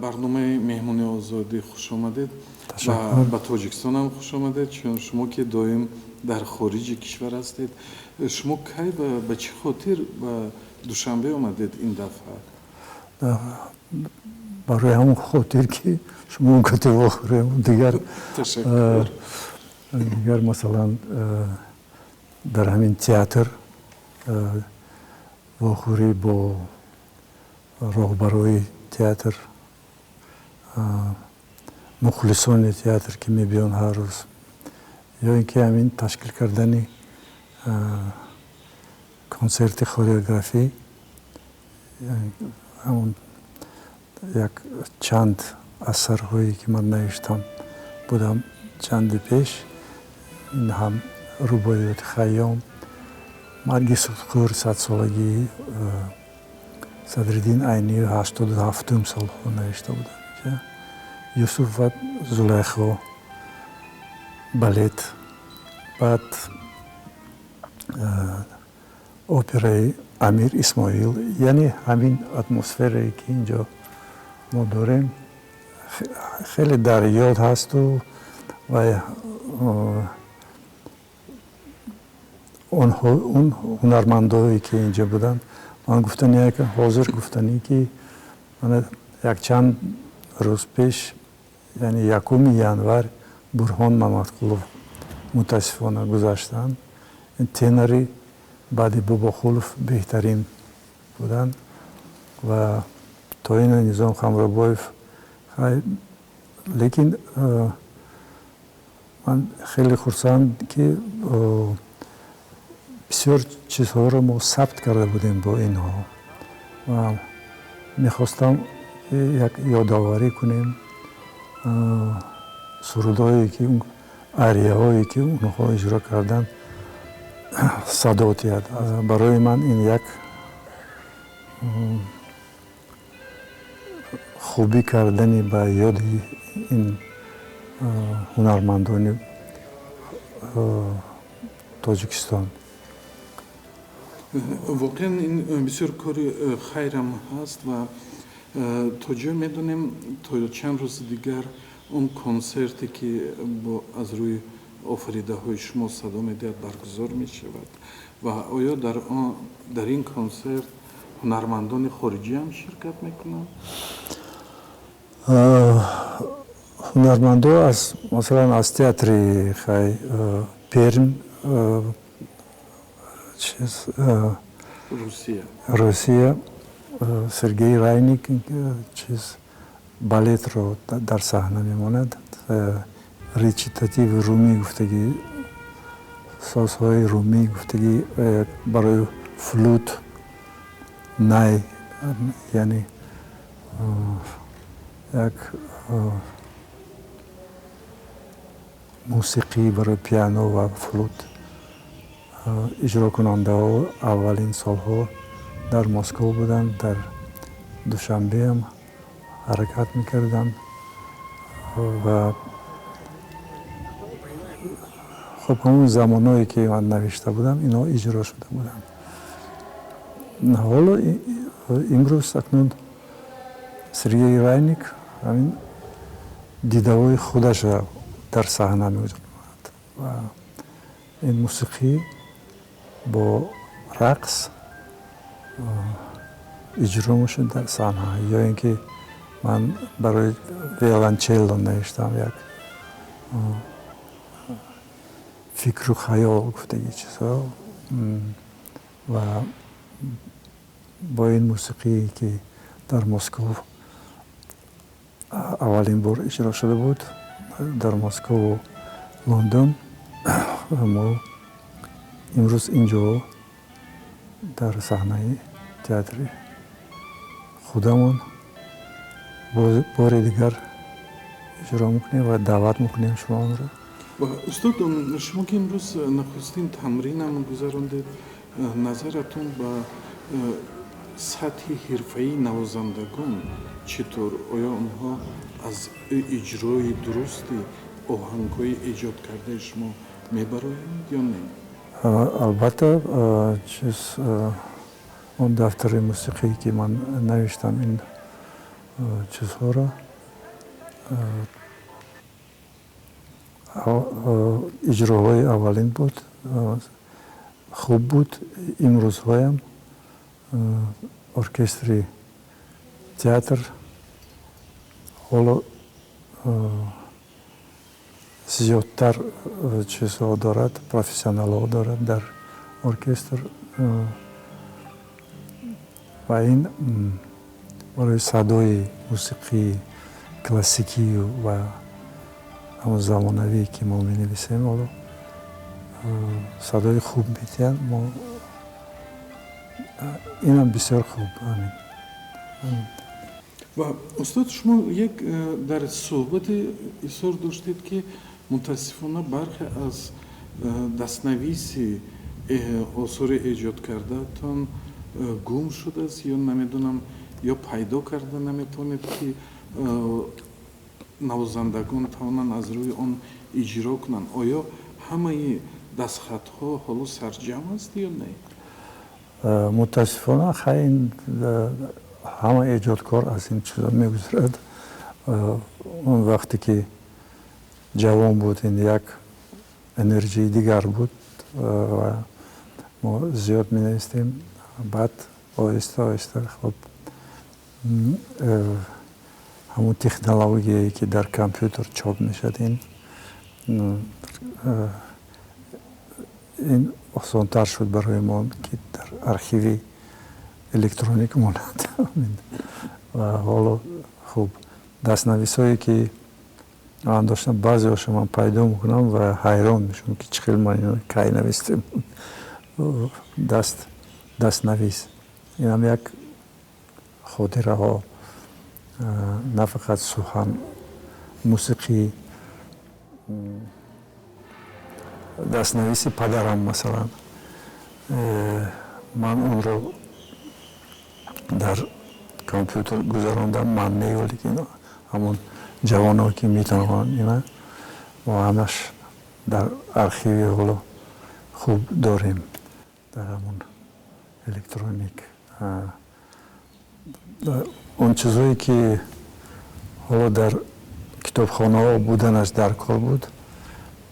Барномаи Меҳмони Озодӣ хуш омадед ва ба Тоҷикистон ҳам хуш омадед, чун шумо ки доим дар хориҷи кишвар ҳастед. Шумо кай ва ба чӣ хотир ба Душанбе омадед ин дафъа? Барои ҳамон хотир, ки шумо кати вохӯрем. Дигар Ташаккур. Дигар, масалан, дар ҳамин театр вохӯрӣ бо роҳбарои театр, мухлисони театр, ки мебиён ҳар рӯз, ё ин ки ҳамин ташкил кардани консерти хореографӣ, ҳамон як чанд асарҳое, ки ман навиштам будам чанде пеш, ин ҳам Рубоиёти Хайём, Марги судхӯр, 100-солагии Садриддин Айнӣ, 87-ум солҳо навишта будам, Юсуф ва Зулайхо балет, баъд операи Амир Исмоил. Яъне ҳамин атмосферае, ки инҷо мо дорем, хеле дар ёд ҳасту ва он ҳунармандое, ки инҷо буданд. Ман гуфтани, ҳозир гуфтанӣ, ки якчанд рӯз пеш, яъне 1 январ, Бурҳон Мамадқулов мутаассифона гузаштанд. Тенори баъди Бобохулов беҳтарин буданд ва то ин Низом Хамробоев. Лекин ман хеле хурсанд, ки бисёр чизҳоро мо сабт карда будем бо инҳо ва мехостам як ёдоварӣ кунем, сурудҳое ки, арияҳое ки онҳо иҷро карданд, садо диҳад. Барои ман ин як хубӣ кардани ба ёди ин ҳунармандони Тоҷикистон. Воқеан, ин бисёр кори хайрам ҳаст ва то ҷое медонем, то чанд рӯзи дигар он консерте, ки аз рӯи офаридаҳои шумо садо медиҳад, баргузор мешавад. Ва оё дар ин консерт ҳунармандони хориҷӣ ҳам ширкат мекунанд? Ҳунармандо аз, масалан, аз театри хай Перм чиз, Русия. Русия, Сергей Райник чиз, балетро дар саҳна мемонад, речитативи румӣ гуфтагӣ, созҳои румӣ гуфтагӣ, барои флют, най, яъне як мусиқӣ барои пиано ва флют иҷрокунандаҳо аввалин солҳо дар Москов буданд, дар Душанбеам ҳаракат мекарданд. Ва хуб, ҳамон замонҳое, ки ман навишта будам, инҳо иҷро шуда буданд. Ҳоло имрӯз акнун Сергей Райник ҳамин дидаҳои худашро дар саҳна мегузорад ва ин мусиқӣ бо рақс иҷро мешуд дар саҳна. Ё ин ки ман барои виолончелло навиштам як фикру хаёл гуфтаги чизҳо ва бо ин мусиқие, ки дар Москов аввалин бор иҷро шуда буд, дар Москову Лондон, мо имрӯз инҷо дар саҳнаи театри худамон бори дигар иҷро мекунем ва даъват мекунем шуморо. Устод, шумо ки имрӯз нахустин тамринам гузарондед, назаратон ба сатҳи ҳирфаии навозандагон чӣ тур? Оё онҳо аз иҷрои дурусти оҳангҳои эҷод кардаи шумо мебароянд ё не? Албатта, чиз, он дафтари мусиқие, ки ман навиштам, ин Чизҳоро иҷроҳои аввалин буд, хуб буд. Имрӯзҳоям оркестри театр ҳоло зиёдтар чизҳо дорад, профессионалҳо дорад дар оркестр ва ин барои садои мусиқии классикию ва ҳамон замонавие, ки мо менависем, ҳоло садои хуб медиҳанд. Мо инам бисёр хуб. Ҳамин. Ва, устод, шумо як дар суҳбате изҳор доштед, ки мутаассифона бархе аз дастнависи осори эҷод кардаатон гум шудааст ё намедонам, ё пайдо карда наметавонед, ки навозандагон тавонанд аз рӯи он иҷро кунанд. Оё ҳамаи дастхатҳо ҳоло сарҷамъ аст ё не? Мутаассифона, хай, ин ҳама эҷодкор аз ин чизо мегузарад. Он вақте ки ҷавон буд, ин як энергияи дигар буд ва мо зиёд менавистем. Баъд оҳиста оҳиста, хуб, ҳамон технологияе, ки дар компютер чоп мешавад, ин осонтар шуд барои мо, ки дар архиви электроник монад. Ва ҳоло хуб, дастнависҳое, ки ман доштам, баъзеҳоша ман пайдо мекунам ва ҳайрон мешавам, ки чӣ хел ман ино кай навистем. Дастнавис инам як хотираҳо, на фақат сухан, мусиқӣ. Дастнависи падарам, масалан, ман онро дар компютер гузарондам. Ман не, лекин ҳамон ҷавоно, ки метавонанд ина, мо ҳамаш дар архиви ҳоло хуб дорем, дар ҳамон электроник. Он чизое, ки ҳоло дар китобхонаҳо буданаш дар кор буд,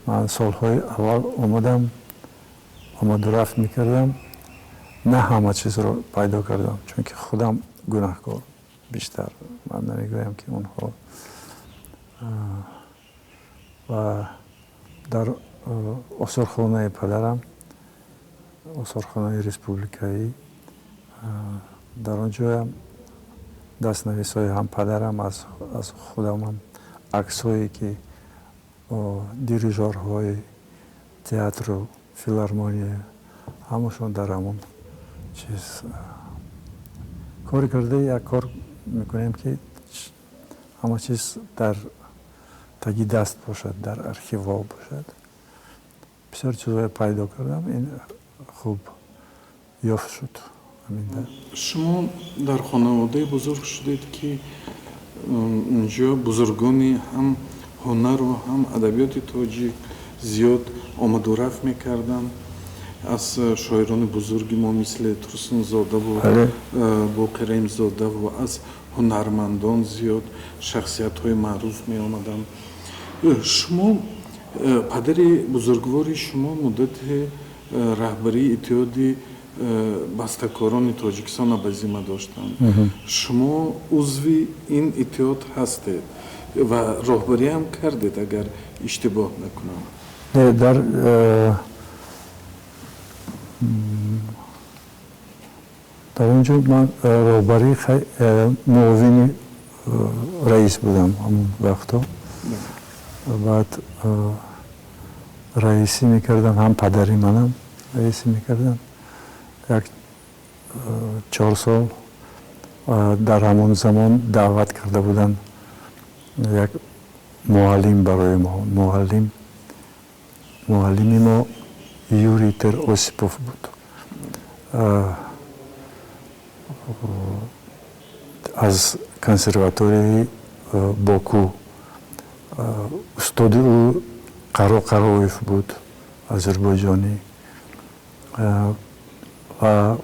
ман солҳои аввал омадам, омаду рафт мекардам, на ҳама чизро пайдо кардам, чунки худам гунаҳкор бештар, ман намегӯям, ки онҳо. Ва дар осорхонаи падарам, осорхонаи республикаӣ, дар он ҷоям дастнависҳои ҳам падарам, аз худамам, аксҳое, ки дирижорҳои театру филармония, ҳамашон дар ҳамон чиз кор карда. Як кор мекунем, ки ҳама чиз дар таги даст бошад, дар архивҳо бошад. Бисёр чизҳое пайдо кардам, ин хуб ёфт шуд. Шумо дар хонаводае бузург шудед, ки унҷо бузургони ҳам ҳунару ҳам адабиёти тоҷик зиёд омаду рафт мекарданд. Аз шоирони бузурги мо, мисли Турсунзодаву Боқираимзодаву, аз ҳунармандон зиёд шахсиятҳои маъруф меомаданд. Шумо, падари бузургвори шумо муддати раҳбарии Иттиҳоди бастакорони Тоҷикистонро ба зимма доштанд. Шумо узви ин иттиҳод ҳастед ва роҳбариам кардед, агар иштибоҳ накунам. Дар он ҷо ман роҳбарӣ, муовини раис будам ҳамон вақто. Баъд раисӣ мекардам, ҳам падари манам раисӣ мекардам як 4 сол. Дар ҳамон замон даъват карда буданд як муаллим барои мо. Муаллими мо Юрий Тер Осипов буд, аз консерваторияи Боку. Устоди ӯ Қаро Қароев буд, озарбойҷонӣ. Ва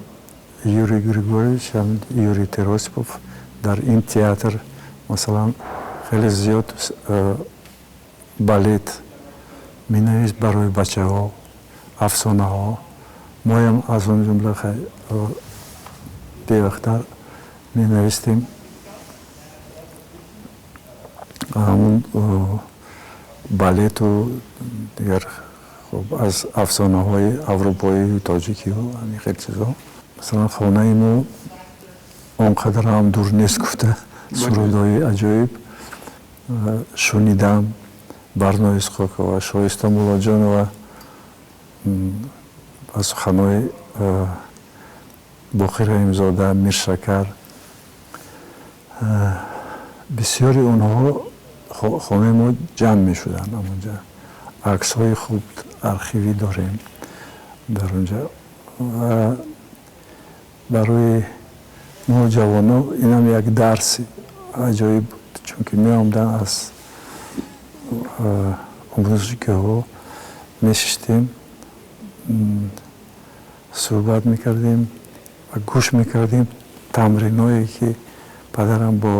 Юрий Григорьевич, Юрий Тер Осипов, дар ин театр. Масалан, хеле зиёд балет менавист барои бачаҳо, афсонаҳо. Моям аз он ҷумла бевақтар менавистем. Ҳамун балету дигар аз афсонаҳои аврупоию тоҷикию ҳамин хел чизҳо. Масалан, хонаи мо он қадар ҳам дур нест гуфта сурудҳои аҷоиб шунидам. Барно Исҳоқова, Шоиста Муллоҷонова ба суханҳои Боқир Раҳимзода, Миршакар, бисёри онҳо хонаи мо ҷамъ мешуданд. Ҳамонҷа аксҳои хуб архивӣ дорем дар онҷа ва барои мо ҷавоно инам як дарси аҷоиб буд, чунки меомдан аз омӯзишгоҳҳо, мешиштем, суҳбат мекардем ва гӯш мекардем тамринҳое, ки падарам бо,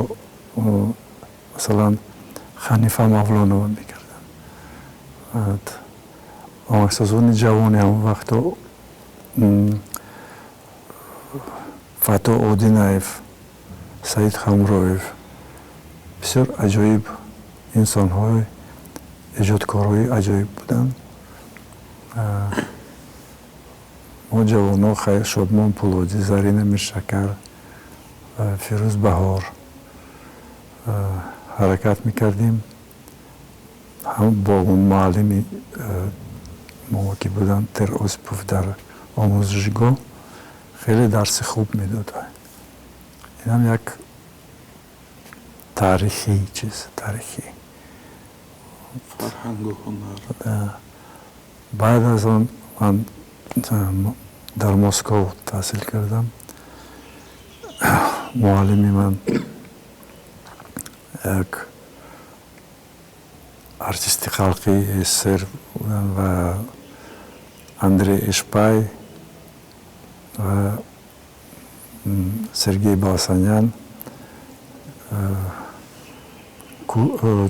масалан, Ханифа Мавлонова мекарданд. Оҳангсозони ҷавони ҳамон вақто, Фато Одинаев, Саид Ҳамроев, бисёр аҷоиб инсонҳои эҷодкорҳои аҷоиб буданд. Мо ҷавонҳо, Шодмон Пулодӣ, Зарина Миршакар, Фирӯз Баҳор, ҳаракат мекардем ҳам бо он муаллими мо, ки буданд, Тер Осипов, дар омӯзишгоҳ хеле дарси хуб медод. Инам як таърихӣ чиз, таърихӣ. Фарҳангу ҳунар. Баъд аз он ман дар Москов таҳсил кардам. Муаллими ман як артисти халқии СССР буданд ва Андрей Эшпай ва Сергей Балсанян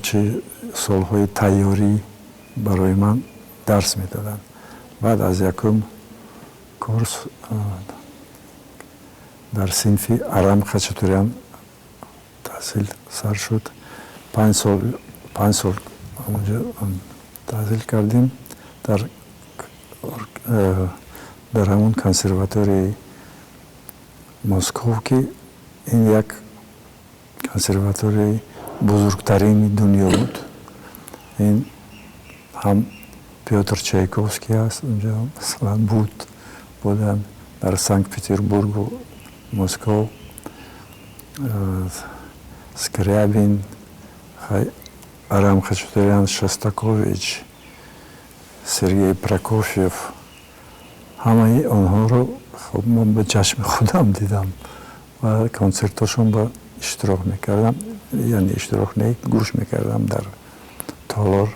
чи солҳои тайёрӣ барои ман дарс медоданд. Баъд аз якум курс дар синфи Арам Хачатурян таҳсил сар шуд. 5 сол, 5 сол онҷо таҳсил кардем дар ҳамон консерваторияи Москов, ки ин як консерваторияи бузургтарини дунё буд. Ин ҳам Пётр Чайковский аст унҷо, масалан, буд, буданд дар Санкт Петербургу Москов, Скрябин, Арам Хачатурян, Шостакович, Сергей Прокофьев. Ҳамаи онҳоро хуб ман ба чашми худам дидам ва консертҳошон ба иштирок мекардам, яъне иштирок не, гӯш мекардам дар толор.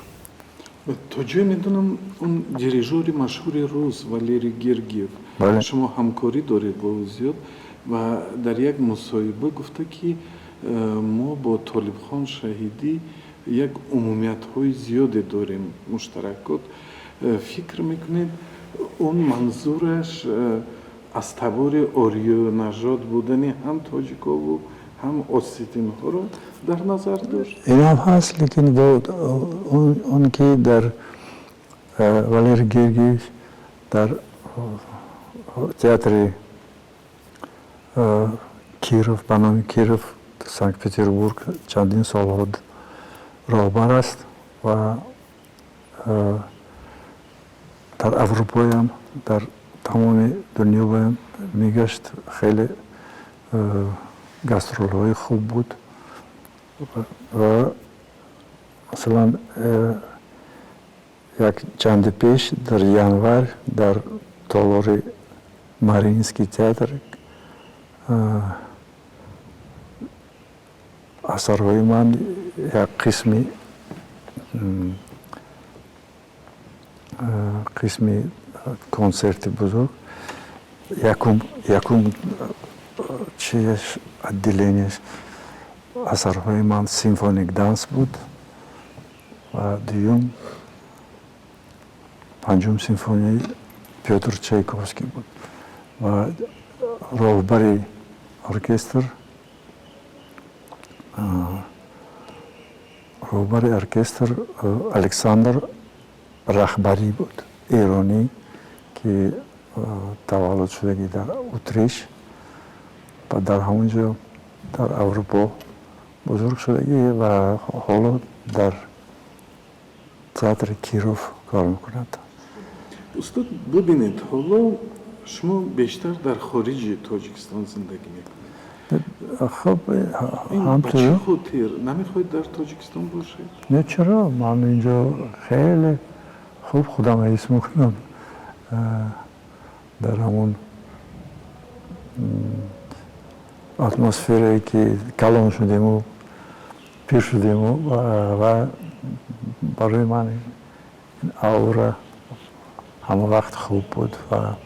То ҷое медонам, он дирижёри машҳури рус Валерий Гергиев, шумо ҳамкорӣ доред бо ӯ зиёд ва дар як мусоҳиба гуфта, ки мо бо Толибхон Шаҳидӣ як умумиятҳои зиёде дорем, муштаракот. Фикр мекунед, он манзураш аз табори ориёнажод будани ҳам тоҷикову ҳам осетинҳоро дар назар дошт? Инам ҳаст, лекин бо он ки дар Валерий Гергиев дар театри Киров, ба номи Киров, Санкт Петербург, чандин солҳо роҳбар аст ва дар Аврупоям, дар тамоми дунёям мегашт, хеле гастролҳои хуб буд. Ва масалан, як чанде пеш, дар январ, дар толори Мариинский театр асарҳои ман як қисми консерти бузург, якум чиаш, отделение ш. асарҳои ман Symphonic Dance буд ва дуюм, панҷум симфонияи Пётр Чайковский буд ва роҳбари оркестр Александр Раҳбарӣ буд, эронӣ, ки таваллуд шудагӣ дар Утриш ва дар ҳамон ҷо, дар Аврупо бузург шудагӣ ва ҳоло дар театри Киров кор мекунад. Устод, бубинед, ҳоло шумо бештар дар хориҷи Тоҷикистон зиндагӣ мекунед. Хуб. Ин ба чӣ хотир намехоҳед дар Тоҷикистон бошед? Не, чаро, ман инҷо хеле хуб худам ҳис мекунам, дар ҳамон атмосферае, ки калон шудему пир шудему, ва барои ман ин аура ҳама вақт хуб буд ва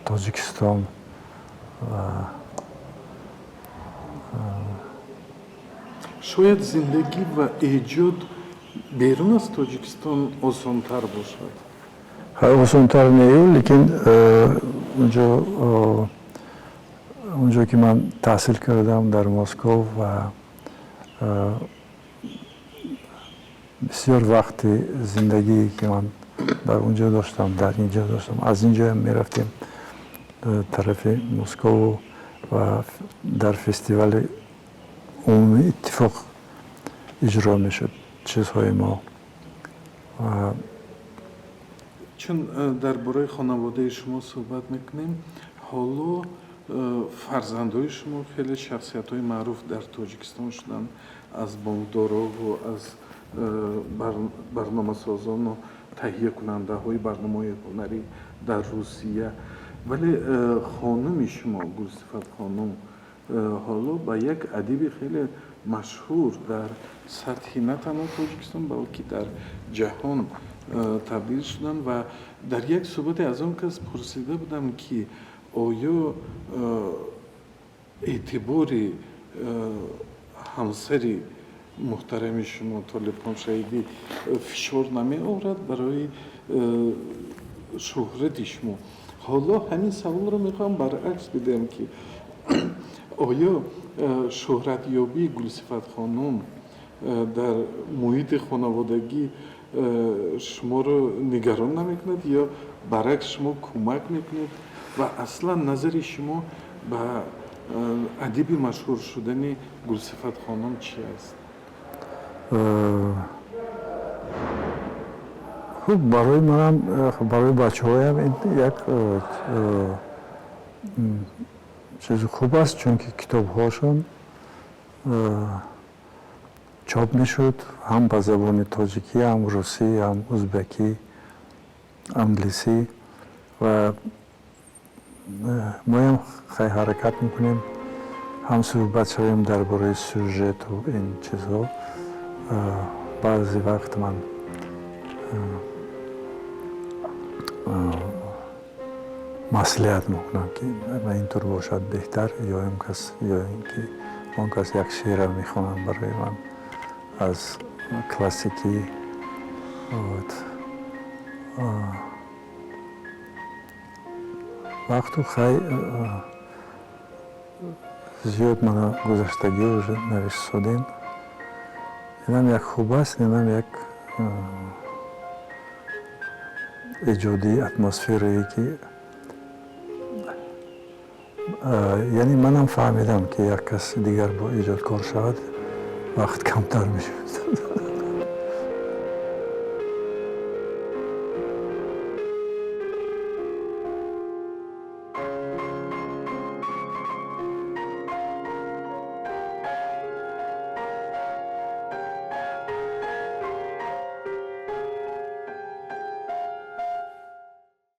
Тоҷикистон ва Шояд зиндагӣ ва эҷод берун аз Тоҷикистон осонтар бошад. Осонтар не, лекин унҷо, ки ман таҳсил кардам дар Москов, ва бисёр вақти зиндагие, ки ман дар унҷо доштам, дар инҷо доштам, аз инҷоям мерафтем тарафи Москову ва дар фестивали умумии иттифоқ иҷро мешуд чизҳои мо. Чун дар бораи хонаводаи шумо суҳбат мекунем, ҳоло фарзандҳои шумо хеле шахсиятҳои маъруф дар Тоҷикистон шуданд, аз бонкдорову аз барномасозону таҳиякунандаҳои барномаҳои ҳунарӣ дар Русия, вале хонуми шумо, Гулсифат хонум, ҳоло ба як адиби хеле машҳур дар сатҳи на танҳо Тоҷикистон, балки дар ҷаҳон табдил шуданд. Ва дар як суҳбате аз он кас пурсида будам, ки оё эътибори ҳамсари муҳтарами шумо, Толибхон Шаҳидӣ, фишор намеорад барои шӯҳрати шумо. Ҳоло ҳамин саволро мехоҳам баръакс бидиҳам, ки оё шӯҳратёбии Гулсифат хонум дар муҳити хонаводагӣ шуморо нигарон намекунад ё баръакс шумо кӯмак мекунед? Ва аслан назари шумо ба адиби машҳур шудани Гулсифат хонум чӣ аст? Хуб, барои манам, барои бачаҳоям ин як чизи хуб аст, чунки китобҳошон чоп мешуд ҳам ба забони тоҷикӣ, ҳам русӣ, ҳам узбекӣ, англисӣ, ва моям хай ҳаракат мекунем, ҳам суҳбат шавем дар бораи сюжету ин чизҳо. Баъзе вақт ман маслиҳат мекунам, ки ин тур бошад беҳтар, ё ин кас, ё ин ки он кас як шеъра мехонанд барои ман аз классикӣ. Вот вақту хай зиёд мана гузаштагӣ уже навиштсодем. Инам як хуб аст, инам як эҷодии атмосферае, ки яъне манам фаҳмидам, ки як кас дигар бо эҷодкор шавад, вақт камтар мешуд.